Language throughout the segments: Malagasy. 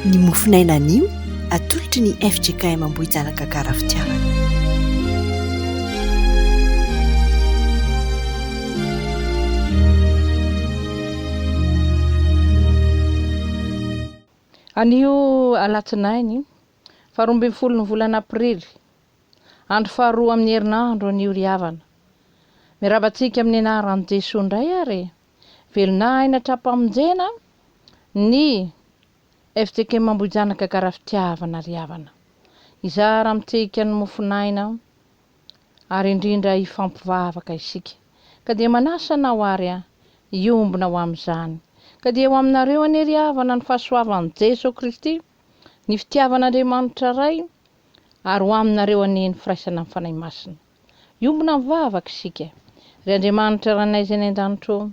Ny mofon'aina anio, atolotry ny fjkm Ambohijanaka Gara Fitiavana. Anio alatsinainy, faharoa ambin'ny folon'ny volana aprily, andro faharoa amin'ny herinandro anio ry havana. Miarahaba antsika amin'ny anaran'i Jesoa indray ary e! Velon'aina hatrampamonjena ny fjkm Ambohijanaka Gara Fitiavana ry havana. Hizara amintsika ny mofon'aina ary indrindra hifampivavaka isika. Ka dia manasa anao ary aho hiombona ho amin'izany. Ka dia ho aminareo anie ry havana ny fahasoavan'i Jesoa Kristy, ny fitiavan'Andriamanitra Ray, ary ho aminareo anie ny firaisana amin'ny Fanahy Masina. Hiombona mivavaka isika. Ry Andriamanitra Rainay izay any an-danitra ô,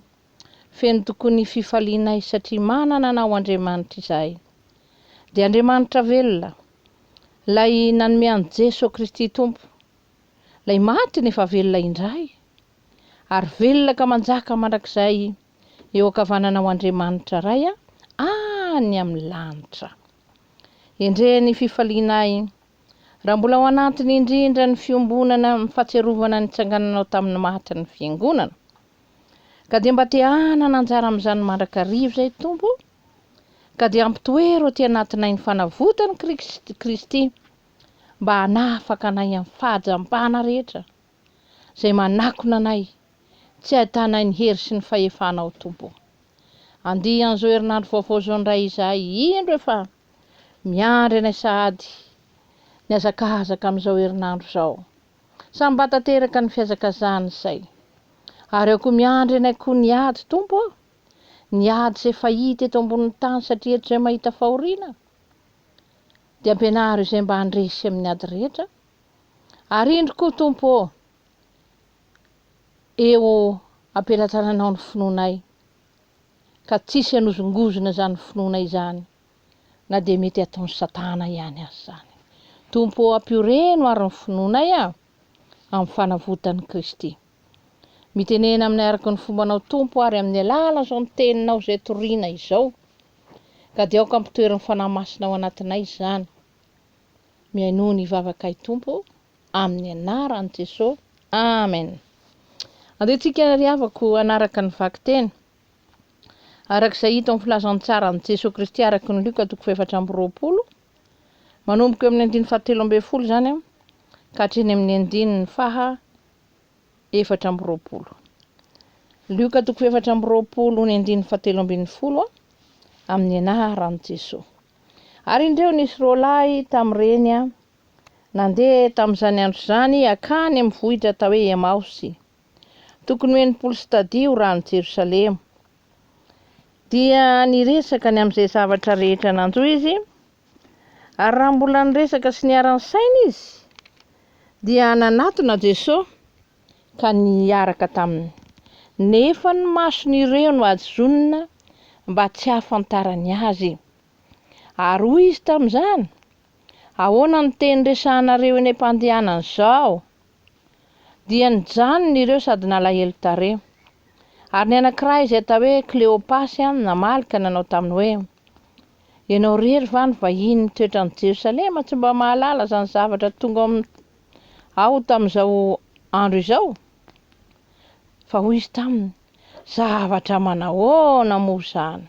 feno tokoa ny fifalianay satria manana Anao Andriamanitra izahay. Dia Andriamanitra velona, Ilay nanome an'i Jesoa Kristy Tompo, Ilay maty nefa velona indray, ary velona ka manjaka mandrakizay eo ankavananao Andriamanitra Ray any amin'ny lanitra. Endrey ny fifalianay raha mbola ao anatiny indrindra ny fiombonana amin'ny fahatsiarovana ny nitsangananao tamin'ny maty ny Fiangonana. Ka dia mba te hanana anjara amin'izany mandrakariva izay Tompo, ka dia ampitoero aty anatinay ny fanavotan'i Kristy mba hanafaka anay amin'ny fahajambana rehetra izay manakona anay tsy ahitanay ny hery sy ny fahefanao Tompo. Andihy an'izao herinandro vaovao izao indray izahay, indro efa miandry anay sahady ny hazakazaka amin'izao herinandro izao. Samy mba tanteraka ny fihazakazahana izay. Ary ao koa miandry anay koa ny ady Tompo ô! Ny ady izay fahita eto ambonin'ny tany satria eto izay mahita fahoriana dia ampianaro izay mba handresy amin'ny ady rehetra. Ary indro koa Tompo ô! Eo am-pelatananao ny finoanay ka tsisy hanozongozona izany finoana izany na dia mety hataon'i satana ihany aza izany. Tompo ô ampioreno ary ny finoanay a! amin'ny fanavotan'i Kristy. Mitenena aminay araka ny fombanao Tompo ary amin'ny alalan'izao ny teninao izay toriana izao. Ka dia aoka ampitoerin'ny Fanahy Masina ao anatinay izany. Mihainoa ny vavakay Tompo amin'ny anaran'i Jesoa. Amen. Andeha tsika ry havako hanaraka ny vakiteny. Araka izay hita ao amin'ny filazantsaran'i Jesoa Kristy araka ny Lioka toko faha-24, manomboka eo amin'ny andininy fahatelo ambin'ny folo izany ka hatreny amin'ny andininy faha 24. Lioka toko faha-24 ny andininy fahatelo ambin'ny folo amin'ny anaran'i Jesoa. Ary indreo nisy roalahy tamin'ireny nandeha tamin'izany andro izany hankany amin'ny vohitra atao hoe Emaosy, tokony ho 60 stadio raha any Jerosalema. Dia niresaka ny amin'izay zavatra rehetra nanjo izy, ary raha mbola niresaka sy niara-nisaina izy, dia nanatona Jesoa ka niaraka taminy. Nefa ny mason'ireo no hazonina mba tsy hahafantarany azy. Ary hoy izy tamin'izany, Ahoana no teny resahanareo eny am-pandehanana izao? Dia nijanona ireo sady nalahelo tarehy. Ary ny anankiray izay atao hoe Kleopasy namaly ka nanao taminy hoe, Ianao irery va no vahiny mitoetra any Jerosalema tsy mba mahalala izany zavatra tonga ao ao tamin'izao andro izao? Fa hoy izy taminy, Zavatra manahoana moa izany?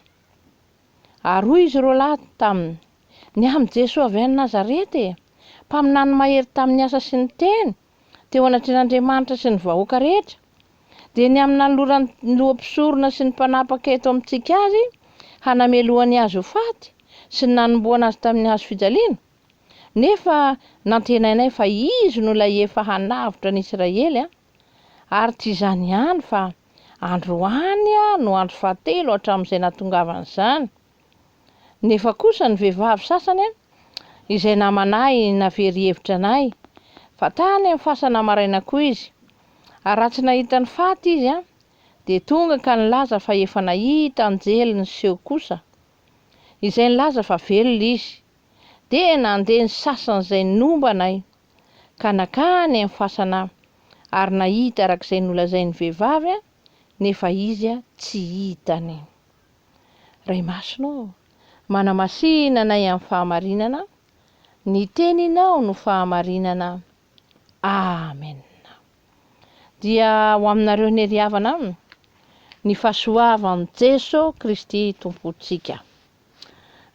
Ary hoy izy roalahy taminy, Ny amin'i Jesoa avy any Nazareta e, mpaminany mahery tamin'ny asa sy ny teny, teo anatrehan'Andriamanitra sy ny vahoaka rehetra, dia ny amin'ny nanoloran'ny loha-mpisorona sy ny mpanapaka eto amintsika azy hanamelohany azy ho faty sy ny nanombohana azy tamin'ny hazo fijaliana. Nefa nantenainay fa izy no ilay efa hanavotra ny Isiraely, ary tsy izany ihany fa androany no andro fahatelo hatramin'izay nahatongavan'izany. Nefa kosa ny vehivavy sasany izay namanay navery hevitra anay fa tany amin'ny fasana maraina koa izy, ary raha tsy nahita ny faty izy dia tonga ka nilaza fa efa nahita anjely niseho kosa, izay nilaza fa velona izy. Dia nandeha ny sasany izay nomba anay ka nakany amin'ny fasana ary nahita araka izay nolazain'ny vehivavy nefa izy tsy hitany. Ray Masina ô! Manamasina anay amin'ny fahamarinana, ny teninao no fahamarinana. Amen. Dia ho aminareo anie ry havana ny fahasoavan'i Jeso Kristy Tompontsika.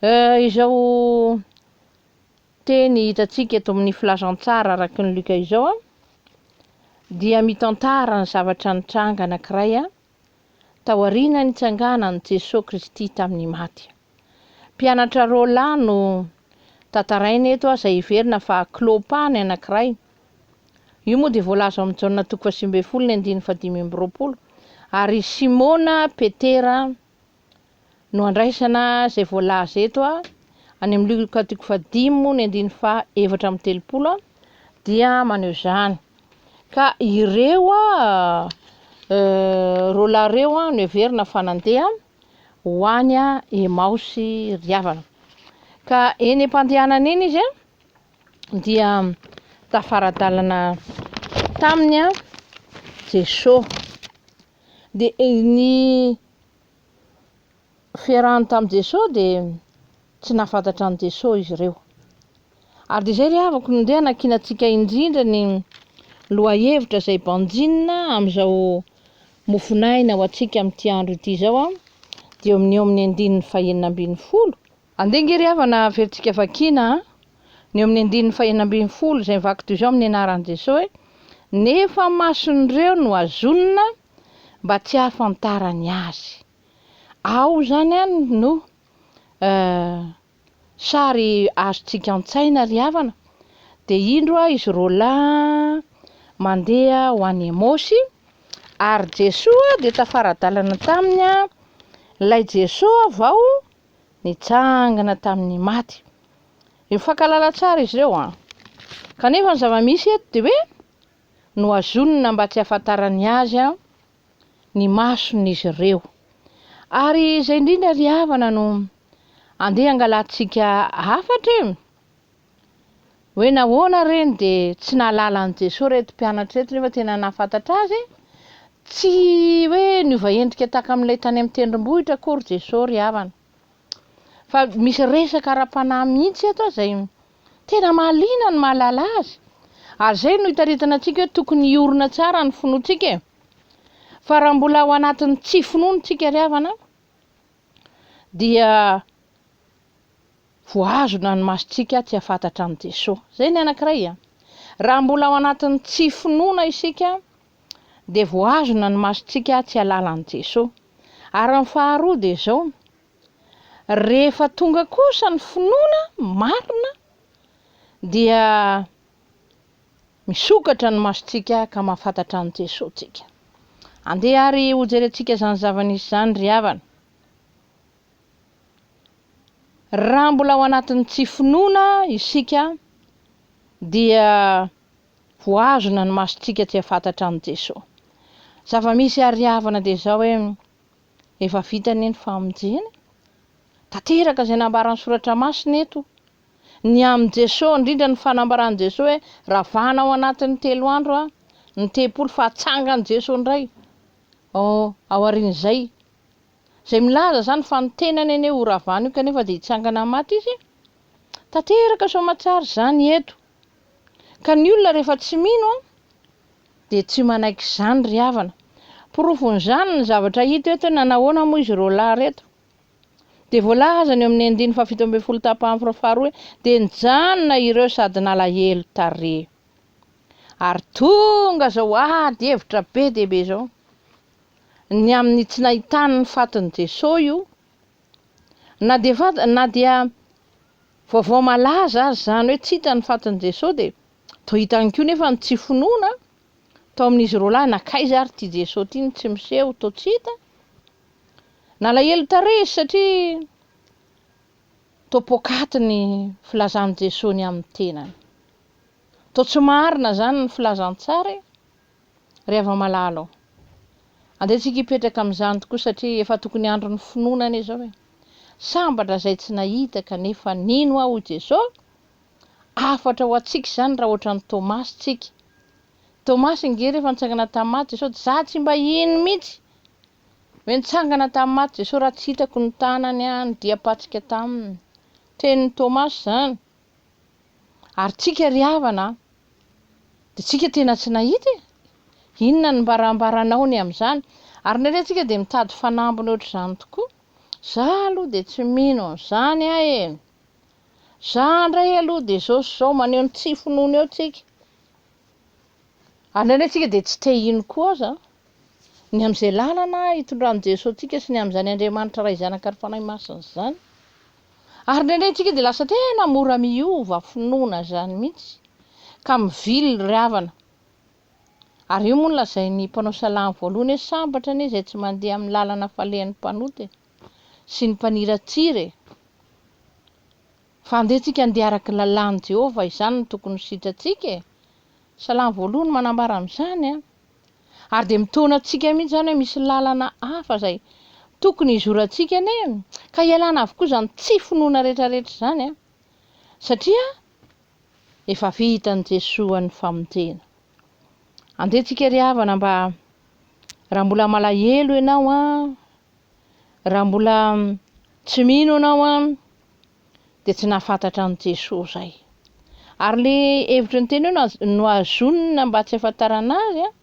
Izao teny hitantsika eto amin'ny filazantsara araka ny Lioka izao dia mitantara ny zavatra nitranga anankiray taoriana nitsanganan'i Jesoa Kristy tamin'ny maty. Mpianatra roalahy no tantaraina eto izay heverina fa Klopa ny anankiray. Io moa dia voalaza ao amin'ny Jaona toko fahasivy ambin'ny folo ny andininy fahadimy amby roapolo ary i Simona Petera no andraisana izay voalaza eto any amin'ny Lioka toko fahadimy moa ny andininy faha-34 dia maneho izany. Ka ireo roalahy ireo no heverina fa nandeha ho any Emaosy ry havana. Ka eny am-pandehanana eny izy dia tafara-dalana taminy Jesoa. Dia ny fiarahany tamin'i Jesoa dia tsy nahafantatra an'i Jesoa izy ireo. Ary dia izay ry havako no ndeha hanakianantsika indrindra ny lohahevitra izay banjinina amin'izao mofon'aina ho antsika amin'ity andro ity izao, dia eo amin'ny eo amin'ny andininy fahenina ambin'ny folo. Andeha ange ry havana averintsika vakiana ny eo amin'ny andininy fahenina ambin'ny folo izay mivaky toy izao amin'ny anaran'i Jesoa hoe, Nefa mason'ireo no hazonina mba tsy hahafantarany azy. Ao izany no sary azontsika an-tsaina ry havana, dia indro izy roalahy mandeha ho any Emaosy, ary Jesoa dia tafara-dalana taminy, ilay Jesoa vao nitsangana tamin'ny maty. Mifankahalala tsara izy ireo an! Kanefa ny zava-misy eto dia hoe nohazonina mba tsy hahafantarany azy ny mason'izy ireo. Ary izay indrindra ry havana no andeha hangalantsika hafatra e! Hoe nahoana ireny dia tsy nahalala an'i Jesoa ireto mpianatra ireto nefa tena nahafantatra Azy? Tsy hoe niova endrika tahaka amin'ilay tany amin'ny tendrombohitra akory Jesoa ry havana. Fa misy resaka ara-panahy mihitsy eto izay tena mahaliana ny mahalala azy. Ary izay no itaritana antsika hoe tokony hiorina tsara ny finoantsika e. Fa raha mbola ao anatin'ny tsy finoana isika ry havana dia voahazona ny masontsika tsy hahafantatra an'i Jesoa. Izay ny anankiray a. Raha mbola ao anatin'ny tsy finoana isika dia voahazona ny masontsika tsy hahalala an'i Jesoa. Ary ny faharoa dia izao, rehefa tonga kosa ny finoana marina dia misokatra ny masontsika ka mahafantatra an'i Jesoa tsika. Andeha ary hojerentsika izany zava-nisy izany ry havana. Raha mbola ao anatin'ny tsy finoana isika dia voahazona ny masontsika tsy hahafantatra an'i Jesoa. Zava-misy ary havana dia izao hoe efa vita anie ny famonjena e! Tanteraka izay nambaran'ny soratra masina eto ny amin'i Jesoa, indrindra ny fanambaran'i Jesoa hoe ravana ao anatin'ny telo andro ny tempoly fa hatsangan'i Jesoa indray ao aorian'izay. Izay milaza izany fa ny tenany anie ho ravana io kanefa dia hitsangana amin'ny maty izy e! Tanteraka soamatsara izany eto. Ka ny olona rehefa tsy mino an, dia tsy manaiky izany ry havana. Porofon'izany ny zavatra hita eto hoe nanahoana moa izy roalahy ireto. Dia voalaza ny eo amin'ny andininy fahafito ambin'ny folo tapahany faharoa hoe dia nijanona ireo sady nalahelo tarehy. Ary tonga izao ady hevitra be dia be izao. Ny amin'ny tsy nahitany ny fatin'i Jesoa io, na dia fanta, na dia vaovao malaza aza izany hoe tsy hita ny fatin'i Jesoa dia toa hitany koa nefa ny tsy finoana tao amin'izy roalahy, nankaiza ary ity Jesoa ity no tsy miseho, toa tsy hita. Nalahelo tarehy izy satria toa poakaty ny filazan'i Jesoa ny amin'ny tenany. Toa tsy marina izany ny filazantsara e! Ry hava-malala ô! Andeha tsika hipetraka amin'izany tokoa satria efa tokony andron'ny finoana anie izao e! Sambatra izay tsy nahita kanefa nino aho hoy Jeso! Hafatra ho antsika izany raha ohatran'i Tomasy tsika. Tomasy nge rehefa nitsangana tamin'ny maty Jeso dia za tsy mba hino mihitsy! Hoe nitsangana tamin'ny maty Jesoa raha tsy hitako ny tanany ny diam-patsika taminy. Tenin'i Tomasy izany. Ary tsika ry havana a, dia tsika tena tsy nahita e! Inona no mba rambaranao ny amin'izany? Ary indraindray tsika dia mitady fanambiny ohatr'izany tokoa. Za aloha dia tsy mino an'izany aho e! Za indray aloha dia zao sy zao, maneho ny tsy finoana eo tsika. Ary indraindray tsika dia tsy te hino koa aza ny amin'izay lalana itondran'i Jesoa antsika sy ny amin'izany Andriamanitra Ray Zanaka ary Fanahy Masina izany. Ary indraindray tsika dia lasa tena mora miova finoana izany mihitsy ka mivily ry havana. Ary io moa no lazain'ny mpanao salamo voalohany hoe sambatra anie izay tsy mandeha amin'ny lalana falehan'ny mpanota e, sy ny mpaniratsira e. Fa andeha tsika handeha araka ny lalàn'i Jehovah, izany no tokony ho sitratsika e. Salamo voalohany manambara an'izany an. Ary dia mitaona antsika mihitsy izany hoe misy lalana hafa izay tokony hizorantsika anie, ka hialana avokoa izany tsy finoana rehetrarehetra izany an, satria efa vitan'i Jesoa ny famonjena. Andeha tsika ry havana mba raha mbola malahelo ianao an, raha mbola tsy mino ianao an, dia tsy nahafantatra an'i Jesoa izay. Ary le hevitry ny teny hoe nohazonina mba tsy hahafantarana azy an,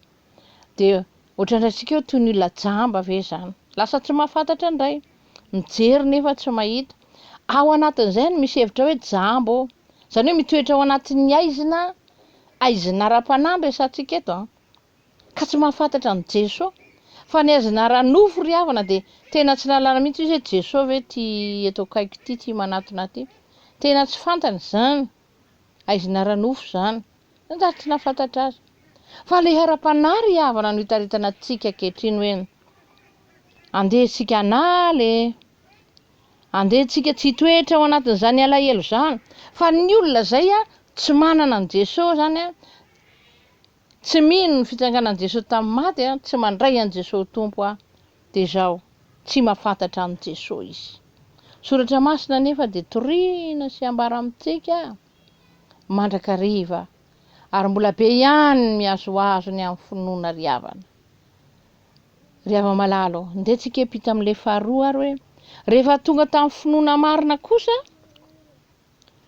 dia ohatran'ny raisika hoe toy ny olona jamba ve izany? Lasa tsy mahafantatra indray, mijery nefa tsy mahita. Ao anatin'izay no misy hevitra hoe jamba ô, izany hoe mitoetra ao anatin'ny haizina, haizina ara-panahy no resahantsika eto an. ka tsy mahafantatra an'i Jeso. Fa ny aizina ara-nofo ry havana dia tena tsy nahalala mihitsy izy hoe Jeso ve ity eto akaiko ity, ity manatona ahy ity. Tena tsy fantany izany. Aizina ara-nofo izany. Nanjary tsy nahafantatra azy. Fa ilay ara-panahy ry havana no itaritana antsika ankehitriny hoe andeha isika hanala e. Andeha isika tsy hitoetra ao anatin'izany alahelo izany. Fa ny olona izay tsy manana an'i Jeso izany Tsy mino ny fitsanganan'i Jesoa tamin'ny maty an, tsy mandray an'i Jesoa ho Tompo an, dia izao, tsy mahafantatra an'i Jesoa izy. Soratra Masina anefa dia torina sy ambara amintsika mandrakariva, ary mbola be ihany ny mihazohazo ny amin'ny finoana ry havana. Ry hava-malala ô, ndeha tsika hiampita amin'ilay faharoa ary hoe, rehefa tonga tamin'ny finoana marina kosa,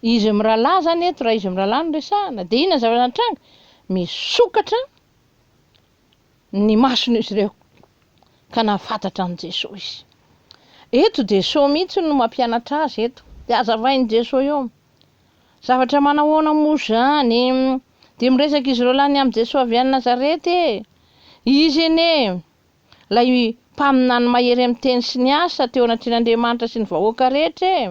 Izy mirahalahy zany eto, raha izy mirahalahy no resahana, dia inona ny zavatra nitranga? Misokatra ny mason'izy ireo ka nahafantatra an'i Jesoa izy. Eto Jesoa mihitsy no mampianatra azy eto, dia hazavain'i Jesoa eo. Zavatra manahoana moa izany? Dia miresaka izy ireo lahy ny amin'i Jesoa avy any Nazareta e! Izy anie ilay mpaminany mahery amin'ny teny sy ny asa teo anatrehan'Andriamanitra sy ny vahoaka rehetra e!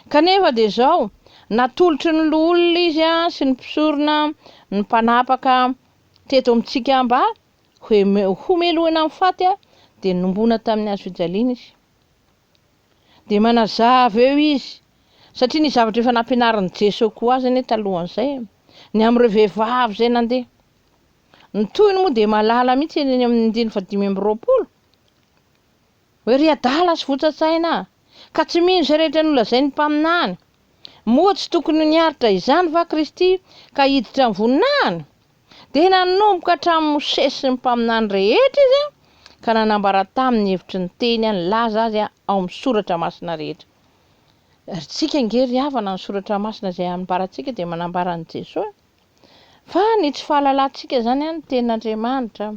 Kanefa dia izao, natolotry ny loholona izy sy ny mpisorona, ny mpanapaka teto amintsika mba homelohina amin'ny faty, dia nombona tamin'ny hazo fijaliana izy. Dia manazava eo izy, satria ny zavatra efa nampianarin'i Jesoa koa azy anie talohan'izay, ny amin'ireo vehivavy izay nandeha. Ny tohiny moa dia malala mihitsy eny amin'ny andininy fahadimy amby 20. Hoe ry adala sy votsa-tsaina, ka tsy mino izay rehetra nolazain'ny mpaminany. Moa tsy tokony ho niaritra izany va Kristy ka hiditra amin'ny voninahiny? Dia nanomboka hatramin'i Mosesy sy ny mpaminany rehetra izy ka nanambara taminy ny hevitry ny teny nilaza azy ao amin'ny soratra masina rehetra. Ry tsika ange ry havana ny soratra masina izay ambarantsika dia manambara an'i Jesoa. Fa ny tsy fahalalantsika izany ny tenin'Andriamanitra,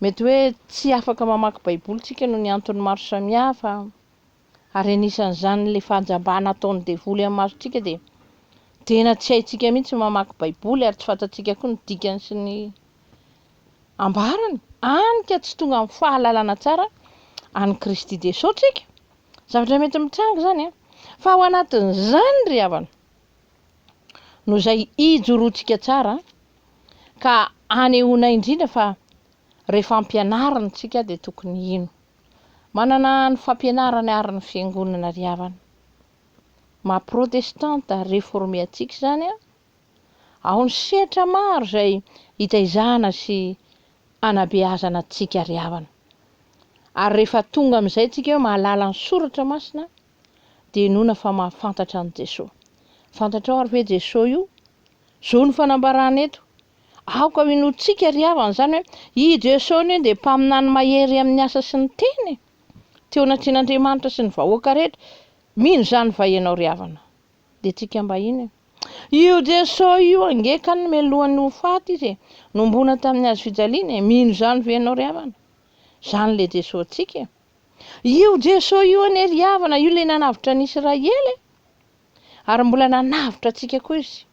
mety hoe tsy afaka mamaky baiboly tsika noho ny antony maro samihafa, ary anisan'izany ilay fahajambana ataon'ny devoly amin'ny masontsika dia tena tsy haintsika mihitsy ny mamaky baiboly ary tsy fantatsika koa ny dikany sy ny ambarany, hany ka tsy tonga amin'ny fahalalana tsara an'i Kristy Jesoa tsika. Zavatra mety mitranga izany an! Fa ao anatin'izany ry havana, no izay ijoroantsika tsara ka anehoana indrindra fa rehefa ampianarina isika dia tokony hino. Manana ny fampianarany ary ny fiangonana ry havana. Maha protestanta reforme antsika izany an! Ao ny sehatra maro izay itaizana sy anabeazana antsika ry havana. Ary rehefa tonga amin'izay tsika hoe mahalala ny soratra masina dia inoana fa mahafantatra an'i Jesoa. Fantatrao ary ve Jesoa io? Zao no fanambarana eto. Aoka ho inoantsika ry havana izany hoe i Jesoa anie dia mpaminany mahery amin'ny asa sy ny teny e! Teo anatrehan'Andriamanitra sy ny vahoaka rehetra. Mino izany va ianao ry havana? Dia tsika mba hino e! Io Jesoa io ange ka nomelohany ho faty izy e! Nombona tamin'ny hazo fijaliana e! Mino izany ve ianao ry havana? Izany ilay Jesoa antsika e! Io Jesoa io anie ry havana io ilay nanavotra ny Israely e! Ary mbola nanavotra antsika koa izy.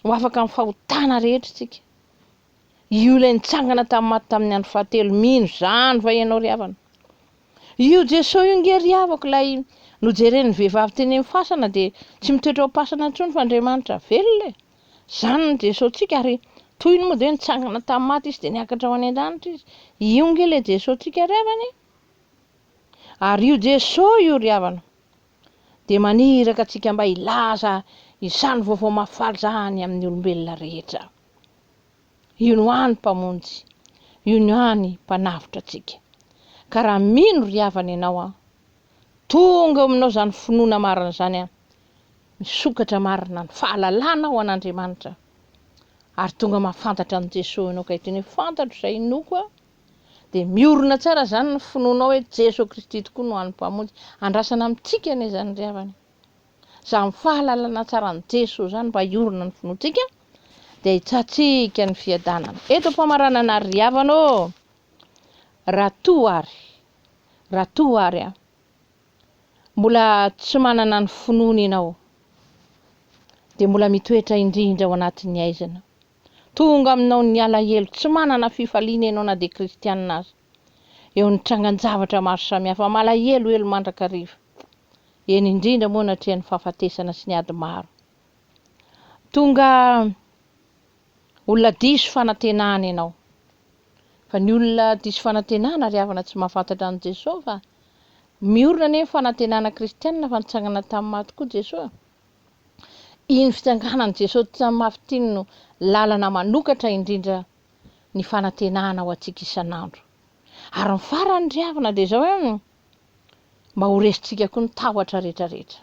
Ho afaka amin'ny fahotana rehetra isika. Io ilay nitsangana tamin'ny maty tamin'ny andro fahatelo. Mino izany va ianao ry havana? Io Jesoa io nge ry havako ilay nojeren'ny vehivavy teny amin'ny fasana dia tsy mitoetra ao am-pasana intsony fa Andriamanitra velona e. Izany no Jesoantsika ary tohiny moa dia hoe nitsangana tamin'ny maty izy dia niakatra ho any an-danitra izy. Io nge ilay Jesoantsika ry havana e. Ary io Jesoa io ry havana dia maniraka antsika mba hilaza izany vaovao mahafaly izany amin'ny olombelona rehetra. Io no hany Mpamonjy, io no hany Mpanavotra antsika. Ka raha mino ry havana ianao an, tonga eo aminao izany finoana marina izany an, misokatra marina ny fahalalanao an'Andriamanitra, ary tonga mahafantatra an'i Jesoa ianao ka hiteny hoe fantatro izay inoako an, Dia miorina tsara izany ny finoanao hoe Jeso Kristy tokoa no hany Mpamonjy. Andrasana amintsika anie izany ry havana e. Izany fahalalana tsara an'i Jeso izany mba hiorina ny finoantsika dia hitsatsika ny fiadanana. Eto am-pamaranana ary ry havana ô! Raha toa ary, raha toa ary an, mbola tsy manana ny finoana ianao dia mbola mitoetra indrindra ao anatin'ny aizina. Tonga aminao ny alahelo, tsy manana fifaliana ianao na dia kristianina aza. Eo ny trangan-javatra maro samihafa, malahelohelo mandrakariva. Eny indrindra moa natrehan'ny fahafatesana sy ny ady maro. Tonga olona diso fanantenana ianao. Fa ny olona diso fanantenana ry havana tsy mahafantatra an'i Jesoa fa miorina anie ny fanantenana kristianina fa nitsangana tamin'ny maty koa Jesoa. Iny fitsanganan'i Jesosy tamin'ny mafy ity no lalana manokatra indrindra ny fanantenana ho antsika isan'andro. Ary ny farany ry havana dia izao hoe mba ho resintsika koa ny tahotra rehetra rehetra.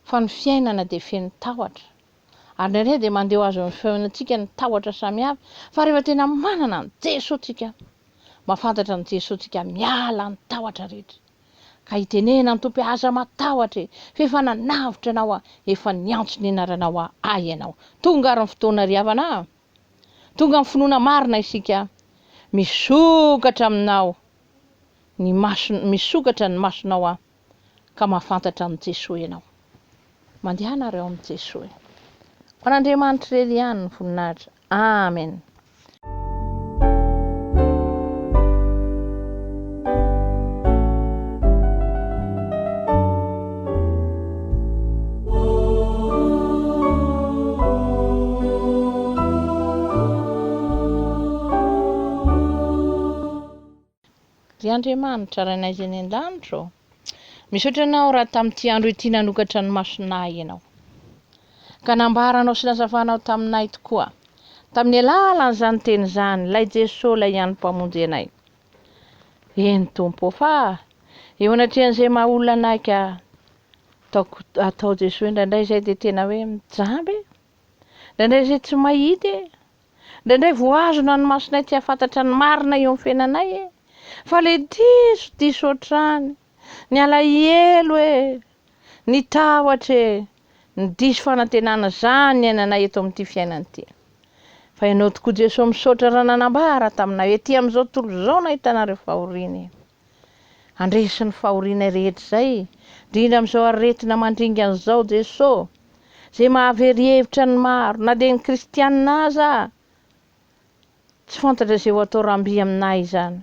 Fa ny fiainana dia feno tahotra. Ary indraindray dia mandeha ho azy amin'ny fiainantsika ny tahotra samihafa. Fa rehefa tena manana an'i Jesosy tsika, mahafantatra an'i Jesosy tsika, miala ny tahotra rehetra. Ka itenena ny Tompo hoe aza matahotra e, fa efa nanavotra anao aho, efa niantso ny anaranao aho, ahy ianao. Tonga ary ny fotoana ry havana a! Tonga amin'ny finoana marina isika, misokatra aminao ny maso, misokatra ny masonao aho, ka mahafantatra an'i Jesoa ianao. Mandehana ary ao amin'i Jesoa e. Ho an'Andriamanitra irery ihany ny voninahitra. Amen. Ry Andriamanitra, Rainay izay any an-danitra ô, misaotra Anao raha tamin'ity andro ity nanokatra ny masonay Ianao, ka nambaranao sy nazavanao taminay tokoa, tamin'ny alalan'izany teny izany, ilay Jesoa, ilay ihany Mpamonjy anay. Eny Tompo ô, fa eo anatrehan'izay maha olona anay ka ataoko, atao Jesoa indraindray izay dia tena hoe mijamba e, indraindray izay tsy mahita e, Indraindray voahazona ny masonay tsy hahafantatra ny marina eo amin'ny fiainanay e! Fa le diso diso hatrany, ny alahelo e! Ny tahotra e! Ny diso fanantenana zany niainanay eto amin'ity fiainana ity. Fa ianao tokoa Jesoa misaotra raha nanambara taminay hoe ety amin'izao tontolo izao no ahitanareo fahoriana e! Handresy ny fahorianay rehetra izay, indrindra amin'izao aretina mandringana izao Jeso, izay mahavery hevitra ny maro, na dia ny kristianina aza, tsy fantatra izay ho atao raha mby aminay izany,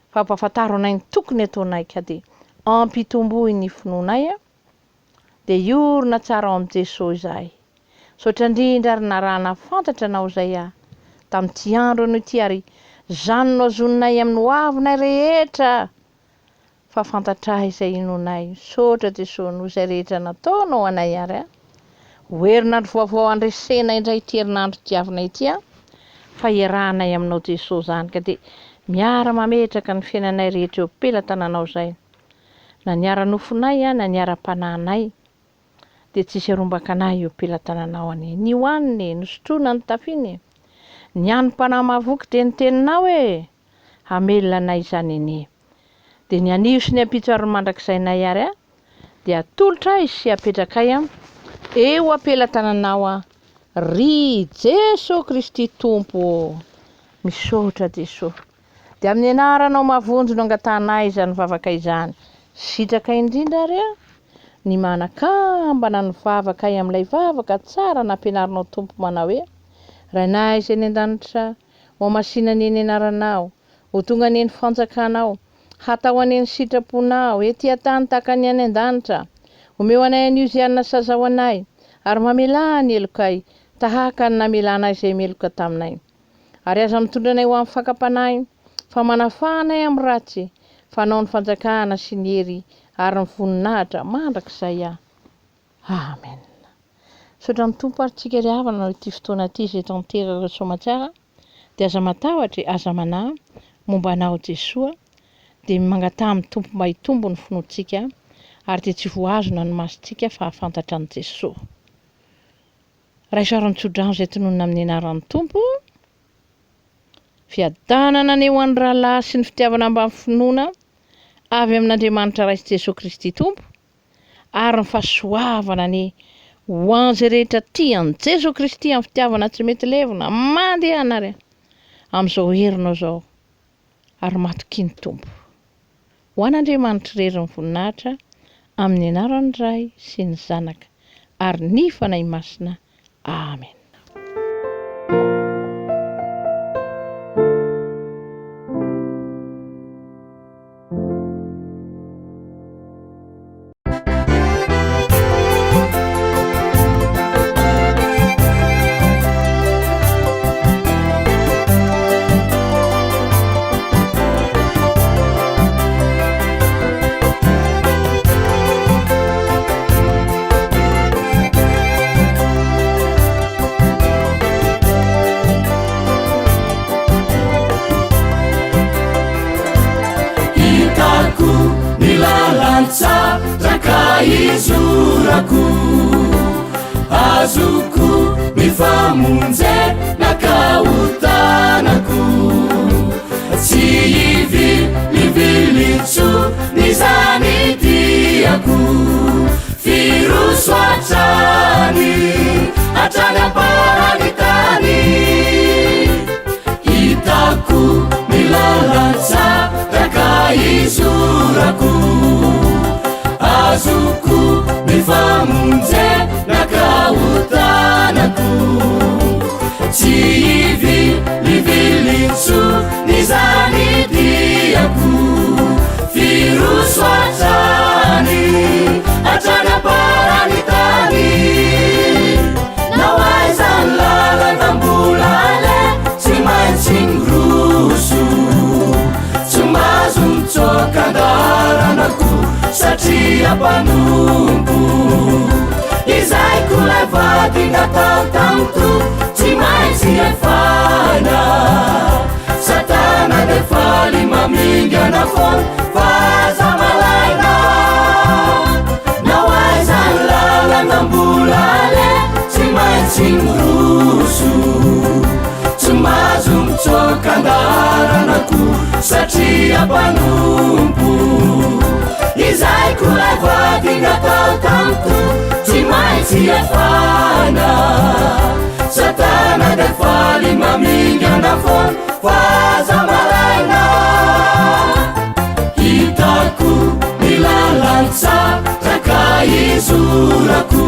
fa ampahafantaro anay ny tokony ataonay ka dia ampitomboy ny finoanay dia hiorina tsara ao amin'i Jeso izahay. Misaotra indrindra ary narahana fantatra anao izay aho tamin'ity andro anio ity ary izany no azoninay amin'ny hoavinay rehetra fa fantatray izay inoanay. Misaotra Jeso noho izay rehetra nataonao anay ary a. Ho herinandro vaovao handresena indray ity herinandro tiavina ity a. Fa iarahanay aminao Jeso izany ka dia miara mametraka ny fiainanay rehetra eo am-pelatananao izay. Na ny ara-nofonay na ny ara-panahinay dia tsisy arombaka anay eo am-pelatananao anie. Ny hohanina e, ny sotroina, ny tafiana e. Ny hanim-panahy mahavoky dia ny Teninao e! Hamelona anay izany anie. Dia ny anio sy ny ampitso ary ny mandrakizainay ary a, dia atolotray sy apetrakay a, eo am-pelatananao a, ry Jeso Kristy Tompo ô! Misaotra Jeso. Dia amin'ny anaranao mahavonjy no angatahanay izany vavaka izany. Sitraka indrindra ary a, ny manakambana ny vavakay amin'ilay vavaka tsara nampianarinao Tompo manao hoe, Rainay izay any an-danitra, Hohamasina anie ny anaranao, ho tonga anie ny fanjakanao, hatao anie ny sitraponao, ety an-tany tahaka ny any an-danitra. Omeo anay anio izay hanina sazao anay, ary mamelà ny helokay, tahaka ny namelanay izay meloka taminay. Ary aza mitondra anay ho amin'ny fakam-panahy, fa manafaha anay amin'ny ratsy, fa Anao ny fanjakana sy ny hery ary ny voninahitra mandrakizay. Amen. Misaotra ny Tompo ary tsika ry havana noho ity fotoana ity izay tanteraka soamatsara dia aza matahotra e, aza manahy momba anao Jesoa dia mangataha amin'ny Tompo mba hitombo ny finoantsika ary dia tsy voahazona ny masontsika fa hahafantatra an'i Jesoa. Raiso ary ny tsodrano izay tononina amin'ny anaran'ny Tompo. Fiadanana anie ho an'ny rahalahy sy ny fitiavana ambany finoana avy amin'Andriamanitra Ray sy Jesoa Kristy Tompo. ary ny fahasoavana anie ho an'izay rehetra tia an'i Jesoa Kristy amin'ny fitiavana tsy mety levona. Mandehana ary amin'izao herinao izao ary matokia ny Tompo. Ho an'Andriamanitra irery ny voninahitra amin'ny anaran'ny Ray sy ny Zanaka ary ny Fanahy Masina. Amen. Hitako ny lalan-tsara ka izorako, azoko ny famonjena ka hotanako. Tsy hivilivily intsony izany diako, firoso hatrany, hatrany am-paran'ny tany. Hitako ny lalan-tsara ka izorako, azoko ny famonjena ka hotanako. Tsy hivilivily intsony izany diako, firoso hatrany, hatrany am-paran'ny tany. Na ho aiza ny lalana mbola aleha, tsy maintsy miroso. Tsy mahazo mitsoaka an-daharana koa, satria mpanompo. Izay koa ilay vady natao tamin'ny Tompo, tsy maintsy efaina. Satana dia faly mamingana foana, fa aza malaina. Na ho aiza ny lalana mbola aleha, tsy maintsy miroso. Tsy mahazo mitsoaka an-daharana koa, satria mpanompo. Izay koa ilay vady natao tamiko, tsy maintsy efaina. Satana dia faly mamingana foana, fa aza malaina. Hitako ny lalan-tsara ka izorako,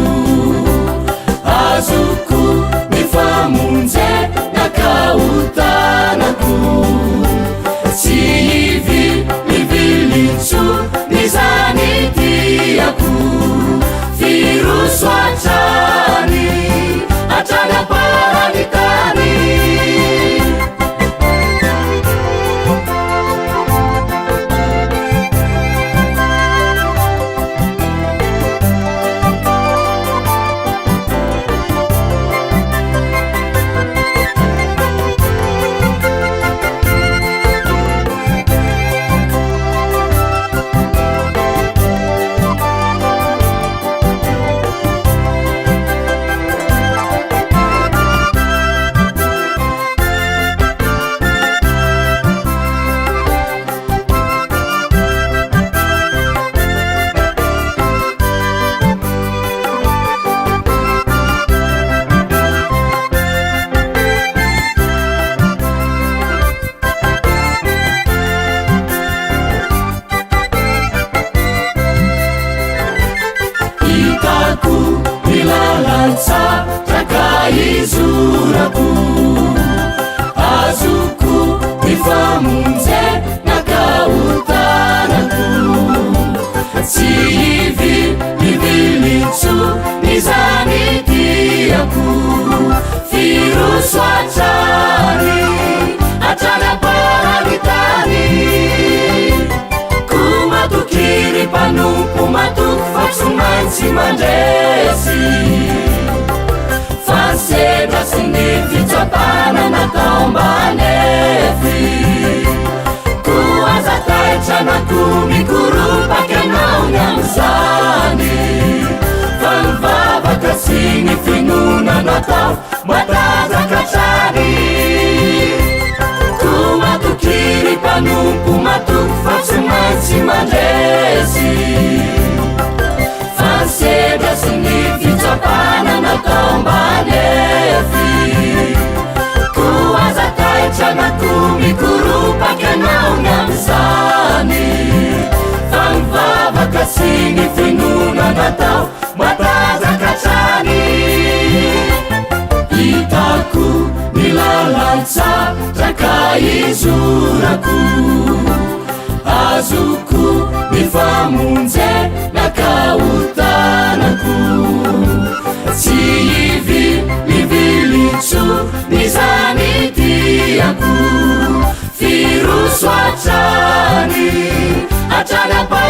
azoko ny famonjena ka hotanako. Tsy hivilivily intsony izany diako, firoso hatrany, hatrany am-paran'ny tany. lalan-tsarotra ka izorako. Azoko ny famonjena ka hotanako. Tsy hivilivily intsony izany diako. Firoso hatrany, hatrany am-paran'ny tany. Koa matokia ry mpanompo matoky fa tsy maintsy mandresy. Fa ny sedra sy ny fitsapana natao mba hanefy. Koa aza taitra na koa mikoropaka ianao ny amin'izany. Fa ny vavaka sy ny finoana natao matanjaka hatrany. Koa matokia ry mpanompo matoky fa tsy maintsy mandresy. Fa ny sedra sy ny fitsapana natao mba hanefy. Koa aza taitra na koa mikoropaka ianao ny amin'izany. Fa ny vavaka sy ny finoana natao matanjaka hatrany. Hitako ny lalan-tsarotra ka izorako. Azoko ny famonjena ka hotanako. Tsy hivilivily intsony izany diako. Firoso hatrany, hatrany am-.